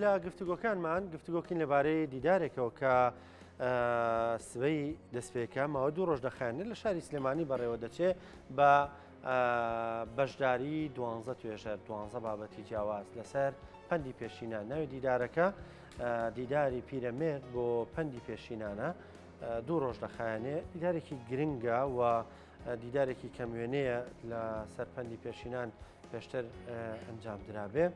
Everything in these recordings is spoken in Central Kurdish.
لە گفتوگۆکانمان گفتوگۆکین لەبارەی دیدارێکەوە کە سبەی دەستپێکە ماوە دوو ڕۆژ دەخایەنێت لە شاری سلێمانی بەڕێوە دەچێ بە بەشداری دوانزە توێژەر دوانزە بابەتی جیاواز لەسەر پەندی پێشینان ناوی دیدارەکە دیداری پیرەمێرد بۆ پەندی پێشینانە دوو ڕۆژ دەخایەنێ دیدارێکی گرنگە و دیدارێکی کەموێنەیە لە سەر پەندی پێشینان پێشتر ئەنجام درابێ.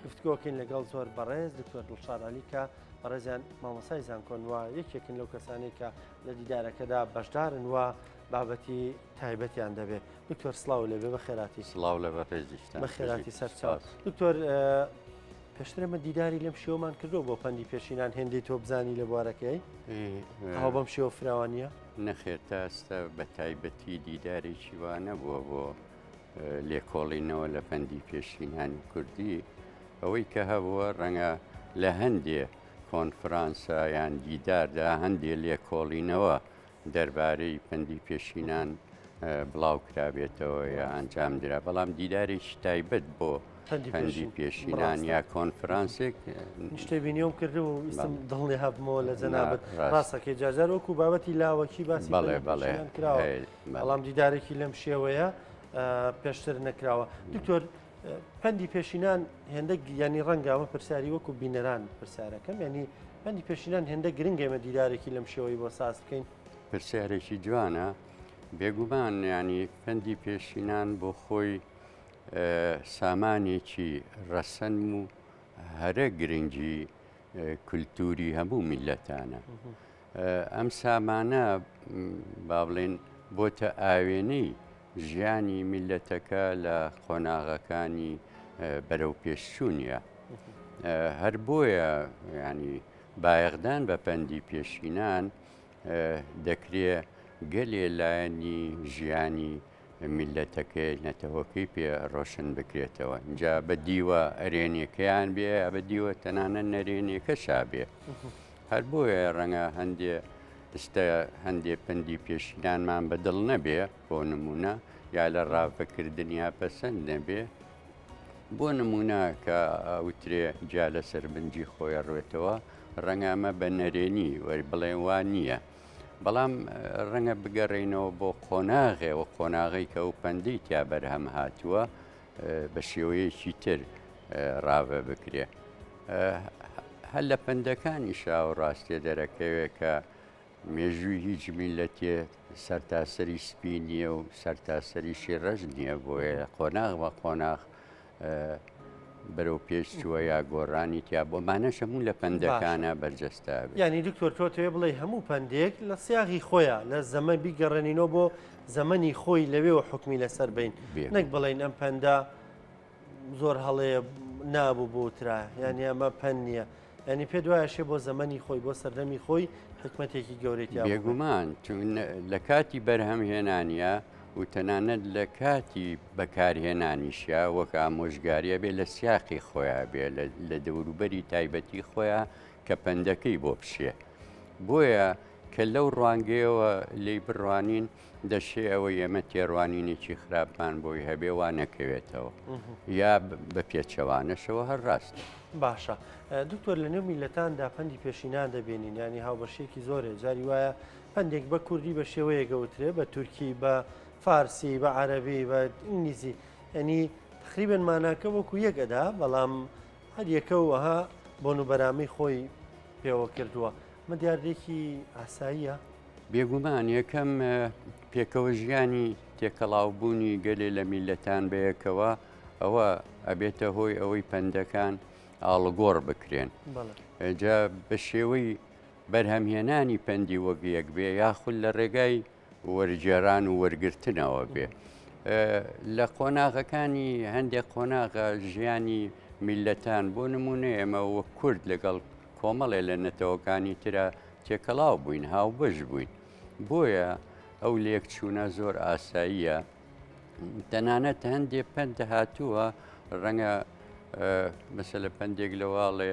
گفتگۆکەین لەگەڵ زۆر بەڕێز دکتۆر دڵشاد عەلی کە بەڕێزیان مامۆسای زانکۆن و یەکێکن لەو کەسانەی کە لە دیدارەکەدا بەشدارن و بابەتی تایبەتیان دەبێ. دکتۆر سڵاو لێبێ بەخێراتی. سڵاو لە بەڕێزیشتان. بەخێراتی سەرچاو. دکتۆر پێشتر ئێمە دیداری لەم شێوەمان کردووە بۆ پەندی پێشینان هێندەی تۆ بزانی لە بوارەکەی ئەوە بەم شێوە فراوانیە؟ نەخێر تا ئێستا بە تایبەتی دیدارێکی وا نەبووە بۆ لێکۆڵینەوە لە پەندی پێشینانی کوردی ئەوەی کە هەبووە ڕەنگە لە هەندێ کۆنفرانسە یان دیداردا هەندێ لێکۆڵینەوە دەربارەی پەندی پێشینان بڵاو کرابێتەوە یا ئەنجام درا بەڵام دیدارێکی تایبەت بۆ پەندی پێشینان یا کۆنفرانسێک شتێ بینیۆم کرد و ویستم دڵنی هەبمەوە لە جەنابەت ڕاستەکەی جارجار وەکو بابەتی لاوەکی باسی بەڵێ بەڵێ کراوە بەڵام دیدارێکی لەم شێوەیە پێشتر نەکراوە دکتۆر پەندی پێشینان هێندە ینی ڕەنگە ئەمە پرسیاری وەکو بینەران پرسیارەکەم ینی پەندی پێشینان هێندە گرنگە ئێمە دیدارێکی لەم شێوەی بۆ ساز بکەین؟ پرسیارێکی جوانە بێگومان ینی پەندی پێشینان بۆ خۆی سامانێکی ڕەسەن و هەرە گرنگی کولتوری هەموو میلەتانە ئەم سامانە با بڵێن بۆتە ئاوێنەی ژیانی میللەتەکە لە قۆناغەکانی بەرەو پێشچوونیە. هەر بۆیە ینی بایەخدان بە پەندی پێشینان دەکرێ گەلێ لایەنی ژیانی میللەتەکەی نەتەوەکەی پێ ڕۆشن بکرێتەوە جا بە دیوە ئەرێنیەکەیان بێ یا بە دیوە تەنانەت نەرێنیەکەشا بێ هەر بۆیە ڕەنگە هەندێ ئستە هەندێ پەندی پێشینانمان بە دڵ نەبێ بۆ نمونە یا لە ڕاڤەکردنیا پەسەند نەبێ بۆ نمونە کە ئەوترێ جیا لەسەر بنجی خۆی ڕوێتەوە ڕەنگە ئەمە بە نەرێنی وەر بڵێن وا نییە بەڵام ڕەنگە بگەڕێینەوە بۆ قۆناغێ و قۆناغی کە ئەو پەندەی تیا بەرهەم هاتووە بە شێوەیەکی تر ڕاڤە بکرێ. هەر لە پەندەکانیشا ئەو ڕاستیە دەرەکەوێ کە مێژووی هیچ میللەتێ سەرتاسەری سپی نییە و سەرتاسەریشی ڕەش نییە بۆیە قۆناغ بە قۆناغ بەرەو پێش چووە یا گۆڕانی تیا بۆ مانەش هەموو لە پەندەکانە بەرجەستە بێ. یانی دکتۆر تۆ تەوێ بڵێی هەموو پەندێک لە سیاغی خۆیا لە زەمەن بیگەڕێنینەوە بۆ زەمەنی خۆی لەوێوە حوکمی لەسەر بین نەک بڵێین ئەم پەندە زۆر هەڵەیە نابوو بوترا یانی ئەمە پەند نییە یانی پێت وایە شێ بۆ زەمەنی خۆی بۆ سەردەمی خۆی حکمەتێکی گەورەی تیا بوو. بێگومان چون لە کاتی بەرهەمهێنانیا و تەنانەت لە کاتی بەکارهێنانیشیا وەک ئامۆژگاری ئەبێ لە سیاقی خۆیا بێ لە دەوروبەری تایبەتی خۆیا کە پەندەکەی بۆ بشێ بۆیە کە لەو ڕوانگەیەوە لێی بڕوانین دەشێ ئەوەی ئێمە تێڕوانینێکی خراپمان بۆی هەبێ وا نەکەوێتەوە یا بە پێچەوانەشەوە هەر ڕاستە. باشە دکتۆر لە نێو میللەتاندا پەندی پێشینان دەبینین یانی هاوبەشیەکی زۆرێ جاری وایە پەندێک بە کوردی بە شێوەیەک ئەوترێ بە تورکی بە فارسی بە عەرەبی بە ئینگلیزی یعنی تقریبا ماناکە وەکو یەک ئەدا بەڵام هەر یەکە و وەها بۆن و بەرامی خۆی پێوە کردووە ئەمە دیاردەیەکی ئاساییە؟ بێگومان یەکەم پێکەوە ژیانی تێکەڵاوبوونی گەلێ لە میللەتان بەیەکەوە ئەوە ئەبێتە هۆی ئەوەی پەندەکان ئاڵوگۆڕ بکرێن جا بە شێوەی بەرهەمهێنانی پەندی وەک یەک بێ یاخود لە ڕێگای وەرگێران و وەرگرتنەوە بێ لە قۆناغەکانی هەندێک قۆناغە ژیانی میللەتان بۆ نمونە ئێمە وەک کورد لەگەڵ کۆمەڵێ لە نەتەوەکانی ترا تێکەڵاو بووین، هاوبەش بووین. بۆیە ئەو لێکچوونە زۆر ئاساییە. تەنانەت هەندێ پەند هاتووە ڕەنگە مەسەلە پەندێک لەواڵێ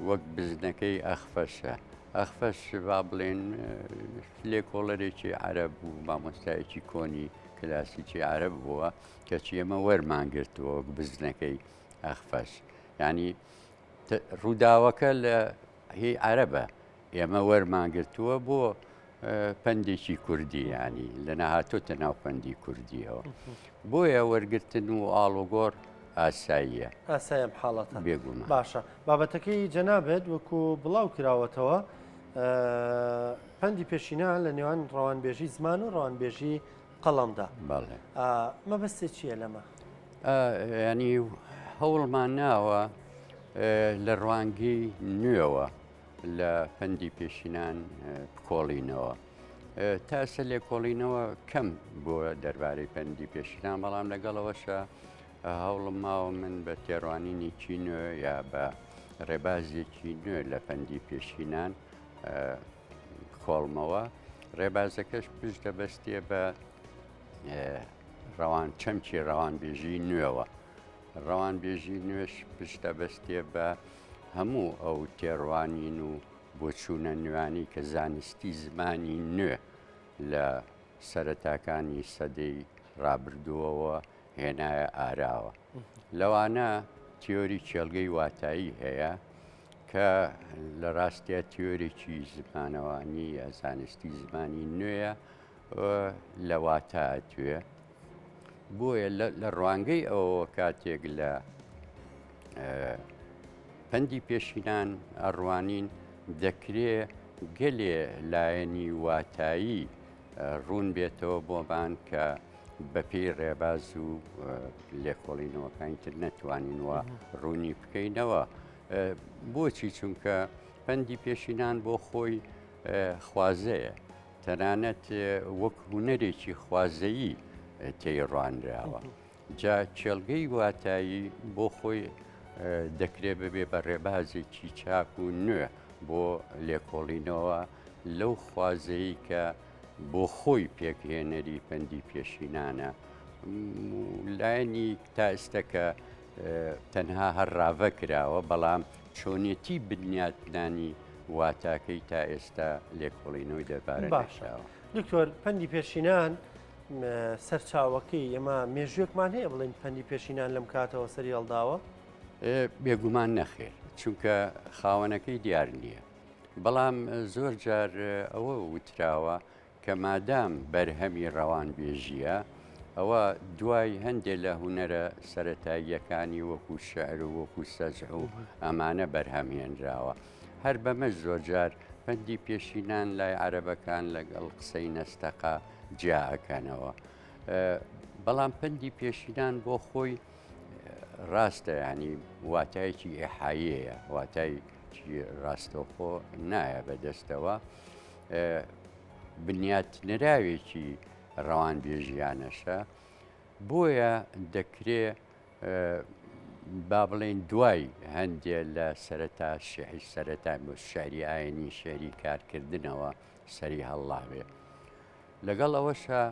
وەک بزنەکەی ئەخفەشە. ئەخفەش با بڵێن لێکۆڵەرێکی عەرەب بوو، مامۆستایەکی کۆنی کلاسیکی عەرەب بووە، کەچی ئێمە وەرمان گرتووە وەک بزنەکەی ئەخفەش. یانی. ڕووداوەکە لە هی عەرەبە ئێمە وەرمانگرتووە بۆ پەندێکی کوردی ینی لە نەهاتۆتە ناو پەندی کوردیەوە بۆیە وەرگتن و ئاڵوگۆڕ ئاساییە. ئاسایە ئەم حاڵەتە. بێگومان. باشە بابەتەکەی جەنابت وەکو بڵاو کراوەتەوە پەندی پێشینان لە نێوان ڕەوانبێژی زمان و ڕەوانبێژی قەڵەمدا. بەڵێ. مەبەستت چییە لەمە؟ ینی هەوڵمان ناوە لە ڕوانگەی نوێوە لە پەندی پێشینان بکۆڵینەوە. تا ئێستا لێکۆڵینەوە کەم بووە دەربارەی پەندی پێشینان، بەڵام لەگەڵەوەشە هەوڵم ماوە من بە تێڕوانینێکی نوێ یا بە ڕێبازێکی نوێ لە پەندی پێشینان بکۆڵمەوە. ڕێبازەکەش پشت دەبەستێ بە ڕەوان چەمکی ڕەوانبێژی نوێوە. ڕەوانبێژی نوێش پشت دەبەستێ بە هەموو ئەو تێڕوانین و بۆچوونە نوێیانەی کە زانستی زمانی نوێ لە سەرەتاکانی سەدەی ڕابردووەوە هێنایە ئاراوە. لەوانە تیۆری کێڵگەی واتایی هەیە کە لە ڕاستیا تیۆرێکی زمانەوانی یا زانستی زمانی نوێیە لە واتا توێ. بۆیە لە ڕوانگەی ئەوەوە کاتێک لە پەندی پێشینان ئەڕوانین دەکرێ گەلێ لایەنی واتایی ڕوون بێتەوە بۆمان کە بەپێی ڕێباز و لێکۆڵینەوەکانی تر نەتوانین وە ڕوونی بکەینەوە. بۆچی؟ چونکە پەندی پێشینان بۆ خۆی خوازەیە، تەنانەت وەک هونەرێکی خوازەیی تێی ڕوانراوە. جا کێڵگەی واتایی بۆ خۆی دەکرێ ببێ بە ڕێبازێکی چاک و نوێ بۆ لێکۆڵینەوە لەو خوازەی کە بۆ خۆی پێکهێنەری پەندی پێشینانە. لایەنی تا ئێستا کە تەنها هەر ڕاڤە کراوە، بەڵام چۆنێتی بنیاتنانی واتاکەی تا ئێستا لێکۆڵینەوەی دەربارە باشە نەکراوە. دکتۆر پەندی پێشینان سەرچاوەکەی ئێمە مێژووێکمان هەیە بڵێین پەندی پێشینان لەم کاتەوە سەری هەڵداوە؟ بێگومان نەخێر، چونکە خاوەنەکەی دیار نییە. بەڵام زۆر جار ئەوە وتراوە کە مادام بەرهەمی ڕەوانبێژییە، ئەوە دوای هەندێ لە هونەرە سەرەتاییەکانی وەکوو شیعر و وەکوو سەجع و ئەمانە بەرهەم هێنراوە. هەر بەمەش زۆرجار پەندی پێشینان لای عەرەبەکان لەگەڵ قسەی نەستەقە جیا ئەکەنەوە. بەڵام پەندی پێشینان بۆ خۆی ڕاستە یانی واتایەکی ئێحاییەیە، واتایەکی ڕاستەوخۆ نایە بەدەستەوە. بنیاتنراوێکی ڕەوانبێژیانەشە، بۆیە دەکرێ با بڵێین دوای هەندێ لە سەرەتا شیعری سەرەتا شعری ئاینی شعری کارکردنەوە سەری هەڵڵاوێ. لەگەڵ ئەوەشا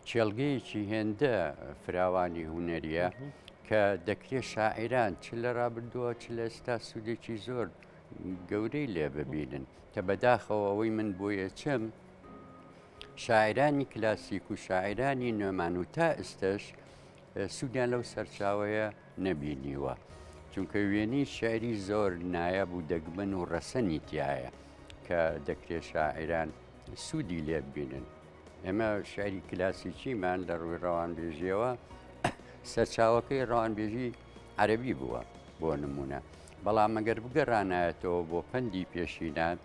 کێڵگەیەکی هێندە فراوانی هونەریە کە دەکرێت شاعیران چ لە ڕابردووە چ لە ئێستا سوودێکی زۆر گەورەی لێ ببینن کە بەداخەوە ئەوەی من بۆیە چم شاعرانی کلاسیک و شاعرانی نوێمان و تا ئێستش سوودیان لەو سەرچاوەیە نەبینیوە چونکە وێنەی شعری زۆر نایاب و دەگمەن و ڕەسەنی تایە کە دەکرێت شاعران سوودی لێ ببینن ئێمە شعری کلاسیکیمان لە ڕووی ڕەوانبێژیەوە سەرچاوەکەی ڕەوانبێژی عەرەبی بووە بۆ نمونە بەڵام ئەگەر بگەڕانایەتەوە بۆ پەندی پێشینان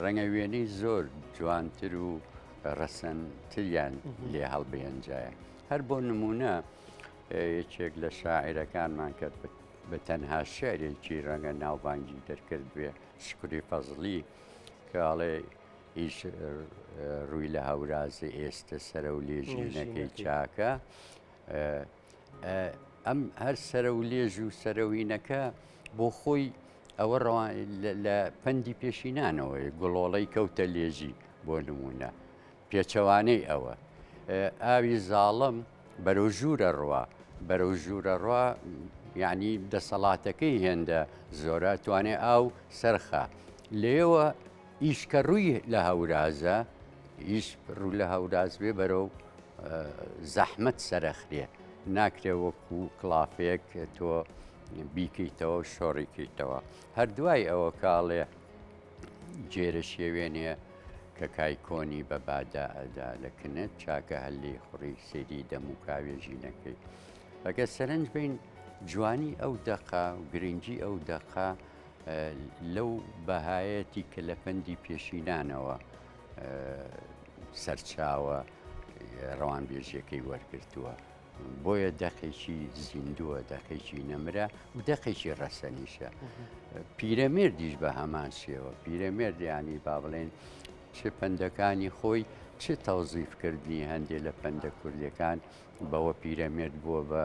ڕەنگە وێنەی زۆر جوانتر و ڕەسەنتریان لێ هەڵبهێنجایە هەر بۆ نمونە یەکێک لە شاعیرەکانمان کە بە تەنها شعرێکی ڕەنگە ناوبانگی دەرکرد بێ شکری فەزڵی کە ئەڵێ ئیش ڕووی لە هەورازە ئێستە سەرە و لێژینەکەی چاکە ئەم هەر سەرە و لێژ و سەرەوینەکە بۆ خۆی ئەوە لە پەندی پێشینانەوەی گوڵۆڵەی کەوتە لێژی بۆ نمونە پێچەوانەی ئەوە ئاوی زاڵم بەرەو ژوورە ڕوا بەرەو ژوورە ڕوا یعنی دەسەڵاتەکەی هێندە زۆرە توانێ ئاو سەرخە لێوە ئیش کە ڕووی لە هەورازە ئیش ڕوو لە هەوراز بێ بەرەو زەحمەت سەرەخرێ ناکرێ وەکو کڵافێک تۆ. بیکەیتەوە و شۆڕیکەیتەوە. هەر دوای ئەوە کاڵێ گێرە شێوێنێ کە کای کۆنی بە بادا ئەدا لە کنت چاکە هەر لێی خوڕی سەیری دەم و کاوێژی نەکەی. ئەگەر سەرنج بین جوانی ئەو دەقە و گرنگی ئەو دەقە لەو بەهایەتی کە لە پەندی پێشینانەوە سەرچاوە ڕەوانبێژیەکەی وەرگرتووە. بۆیە دەقێکی زیندووە، دەقێکی نەمرە و دەقێکی ڕەسەنیشە. پیرەمێردیش بە هەمان شێوە، پیرەمێرد یانی با بڵێن چ پەندەکانی خۆی چ تەوزیفکردنی هەندێ لە پەندە کوردیەکان بەوە پیرەمێرد بووە بە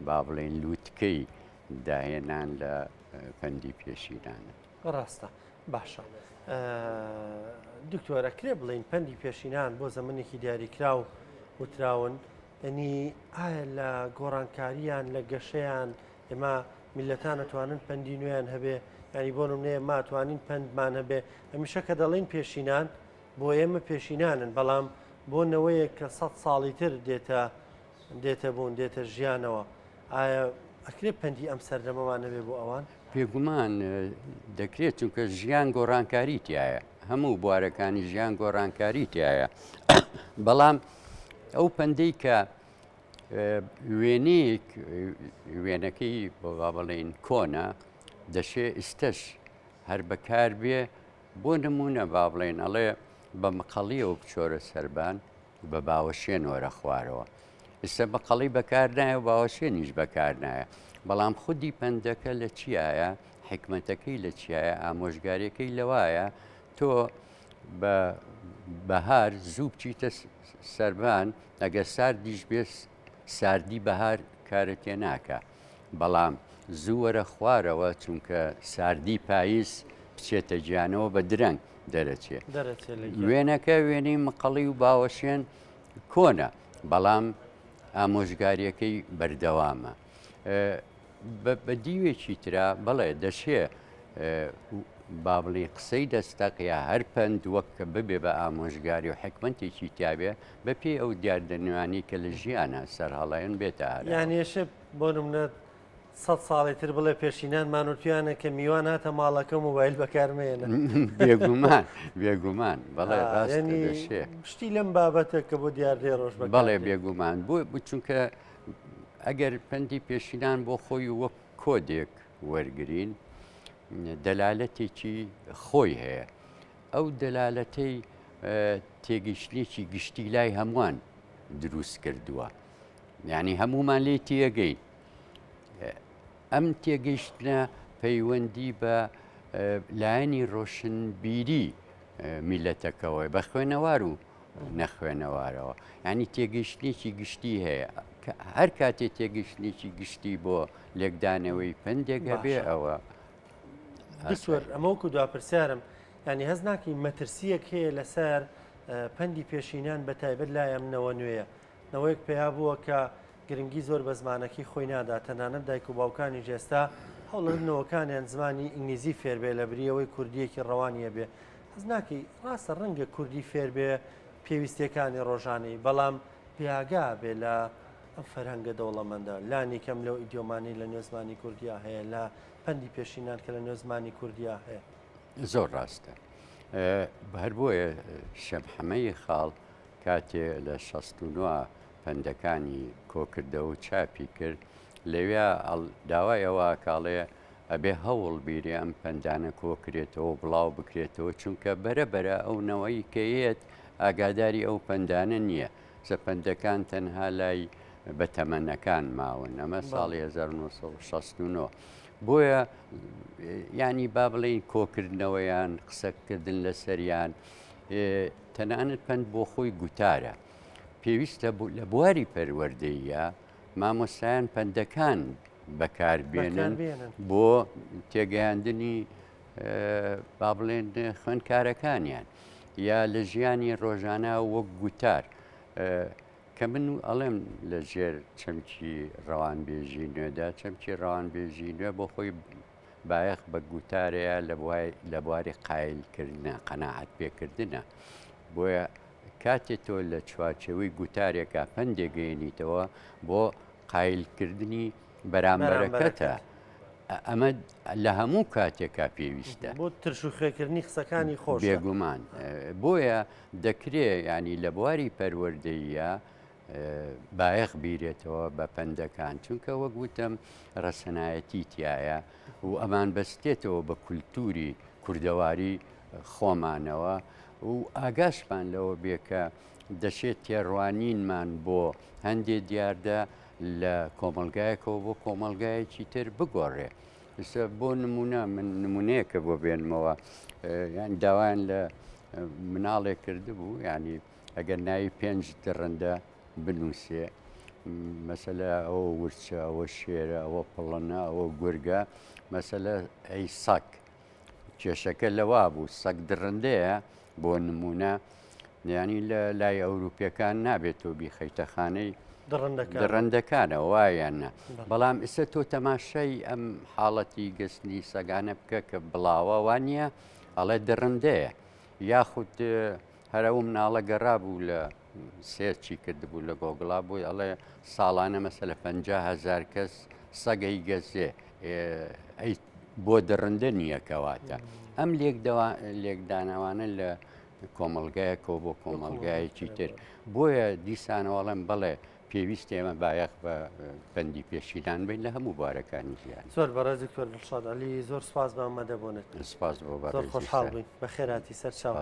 با بڵێن لووتکەی داهێنان لە پەندی پێشینانە. ڕاستە باشە دکتۆر ئەکرێ بڵێین پەندی پێشینان بۆ زەمەنێکی دیاریکراو وتراون یعنی ئایا لە گۆڕانکاریان لە گەشەیان ئێمە میلەتان ئەتوانن پەندی نوێیان هەبێ ینی بۆ نمونە ئێمە ئەتوانین پەندمان هەبێ هەمیشە کە دەڵێین پێشینان بۆ ئێمە پێشینانن بەڵام بۆ نەوەیەک کە سە ساڵی تر دێتە دێتە بوون دێتە ژیانەوە ئایا ئەکرێ پەندی ئەم سەردەمەمان هەبێ بۆ ئەوان؟ بێگومان دەکرێت چونکە ژیان گۆڕانکاری تایە هەموو بوارەکانی ژیان گۆڕانکاری تایە بەڵام ئەو پەندەی کە وێنەیەک وێنەکەی بۆ با بڵێین کۆنە دەشێ ئیستەش هەر بەکار بێ بۆ نمونە با بڵێن ئەڵێ بە مقەڵیەوە بچۆرە سەربان بە باوەشێن وەرە خوارەوە. ئیستا مقەڵی بەکار نایە و باوەشێنیش بەکار نایە. بەڵام خودی پەندەکە لە چیایە، حیکمەتەکەی لە چیایە، ئامۆژگاریەکەی لەوایە تۆ بە بەهار زوو بچیتە سەربان، ئەگەر ساردیش بێ ساردی بەهار کارت تێ ناکا. بەڵام زوو وەرە خوارەوە چونکە ساردی پایز بچێتە گیانەوە بە درەنگ دەرەچێ. دەرەچێ لە گیان. وێنەکە وێنەی مقەڵی و باوەشێن کۆنە بەڵام ئامۆژگاریەکەی بەردەوامە. بە دیوێکی ترا بەڵێ دەشێ با بڵێین قسەی دەستەق یا هەر پەند وەک کە ببێ بە ئامۆژگاری و حیکمەتێکی تیابێ بە پێی ئەو دیاردە نوێیانەی کە لە ژیانا سەرهەڵەیەن بێتە ئاراوە. یانی ئەشێ بۆ نمونە سەد ساڵی تر بڵێ پێشینانمان وتویانە کە میوان هاتە ماڵەکە مۆبایل بەکار مەیەنە. بێگومان بێگومان بەڵێ ڕاستە دەشێ. شتی لەم بابەتە کە بۆ دیاردەی ڕۆژ بەکار بەڵێ بێگومان بۆ چونکە ئەگەر پەندی پێشینان بۆ خۆی وەک کۆدێک وەرگین دەلالەتێکی خۆی هەیە ئەو دەلالەتەی تێگەیشتنێکی گشتی لای هەمووان دروست کردووە یعنی هەمومان لێ تێگەین ئەم تێگەیشتنە پەیوەندی بە لایەنی ڕۆشنبیری میلەتەکەەوەی بە خوێنەوار و نەخوێنەوارەوە ینی تێگەیشتنێکی گشتی هەیە هەر کاتێ تێگەیشتنێکی گشتی بۆ لێکدانەوەی پندێک هەبێ ئەوە دکتۆر ئەمە وەکو دوا پرسیارم ینی هەست ناکەی مەترسیەک هەیە لەسەر پەندی پێشینان بە تایبەت لای ئەم نەوە نوێیە نەوەیەک پەیا بووە کە گرنگی زۆر بە زمانەکەی خۆی نادا تەنانەت دایک و باوکانیش ئێستا هەوڵەدەن نەوەکانیان زمانی ئینگلیزی فێر بێ لە بری ئەوەی کوردیەکی ڕەوانی هەبێ هەست ناکەی ڕاستە ڕەنگە کوردی فێر بێ پێویستیەکانی ڕۆژانەی بەڵام بێئاگا بێ لە ئەم فەرهەنگە دەوڵەمەندە لانی کەم لەو ئیدیۆمانەی لە نێو زمانی کوردیا هەیە لە پەندی پێشینان کە لە نێو زمانی کوردیا هەیە. زۆر ڕاستە هەر بۆیە شەمحەمەی خاڵ کاتێ لە 69 پەندەکانی کۆکردەوە و چاپی کرد لەویا داوای ئەوە ئەکاڵێ ئەبێ هەوڵ بیرێ ئەم پەندانە کۆکرێتەوە و بڵاو بکرێتەوە چونکە بەرە بەرە ئەو نەوەی کە یەت ئاگاداری ئەو پەندانە نییە سە پەندەکان تەنها لای بە تەمەنەکان ماون ئەمە ساڵی 1969 بۆیە ینی با بڵێین کۆکردنەوەیان قسەکردن لەسەریان تەنانەت پەند بۆ خۆی گوتارە پێویستە لە بواری پەروەردەیە مامۆستایان پەندەکان بەکاربێنن بۆ تێگەیاندنی با بڵێن خوێندکارەکانیان یا لە ژیانی ڕۆژانە وەک گوتار کە من ئەڵێم لە ژێر چەمکی ڕەوانبێژی نوێدا چەمکی ڕەوانبێژی نوێ بۆ خۆی بایەخ بە گوتارەیە لە بواری قایلکردنە قەناعەت پێکردنە بۆیە کاتێ تۆ لە چوارچێوەی گوتارێکا پەندێک گەیەنیتەوە بۆ قایلکردنی بەرامبەرەکەتە. ئەمە لە هەموو کاتێکا پێویستە. بۆ ترش و خوێکردنی قسەکانی خۆشە. بێگومان. بۆیە دەکرێ یانی لە بواری پەروەردەییا بایەخ بیرێتەوە بە پەندەکان، چونکە وەک وتم ڕەسەنایەتی تیایە و ئەمان بەستێتەوە بە کولتووری کوردەواری خۆمانەوە و ئاگاشمان لەوە بێ کە دەشێت تێڕوانینمان بۆ هەندێ دیاردە لە کۆمەڵگایەکەوە بۆ کۆمەڵگایەکی تر بگۆڕێ. ئێستا بۆ نمونە من نمونەیەکە بۆ بێنمەوە یان داوایان لە مناڵێک کردبوو ینی ئەگەر ناوی پێنج دڕندە بنووسێ مەسەلە ئەوە ورچە ئەوە شێرە ئەوە پڵەنە ئەوە گورگە مەسەلە ئەی سەگ کێشەکە لەوا بوو سەگ دڕندەیە بۆ نمونە یانی لە لای ئەوروپیەکان نابێت تۆ بیخەیتە خانەی دڕندەکانەوە وایە نا بەڵام ئیسە تۆ تەماشای ئەم حاڵەتی گەستنی سەگانە بکە کە بڵاوە وانە ئەڵێ دڕندەیە یاخود هەر ئەو مناڵە گەڕابوو لە search ی کردبوو لە گۆگڵا بۆی ئەڵێ ساڵانە مەسەلە 50هزار کەس سەگەی گەزێ ئەی بۆ دڕندە نییە کەواتە ئەم لێکدانەوانە لە کۆمەڵگایەکەوە بۆ کۆمەڵگایەکی تر بۆیە دیسانەوەڵم بەڵێ پێویست ئێمە بایەخ بە پەندی پێشینان بین لە هەموو بوارەکانی ژیان. زۆر بەڕێز دکتۆر دڵشاد عەلی زۆر سپاس بە ئامادەبوونت. سپاس بۆ بەڕێزی. زۆر خۆشحاڵ بووین. بەخێرهاتی سەرچاو.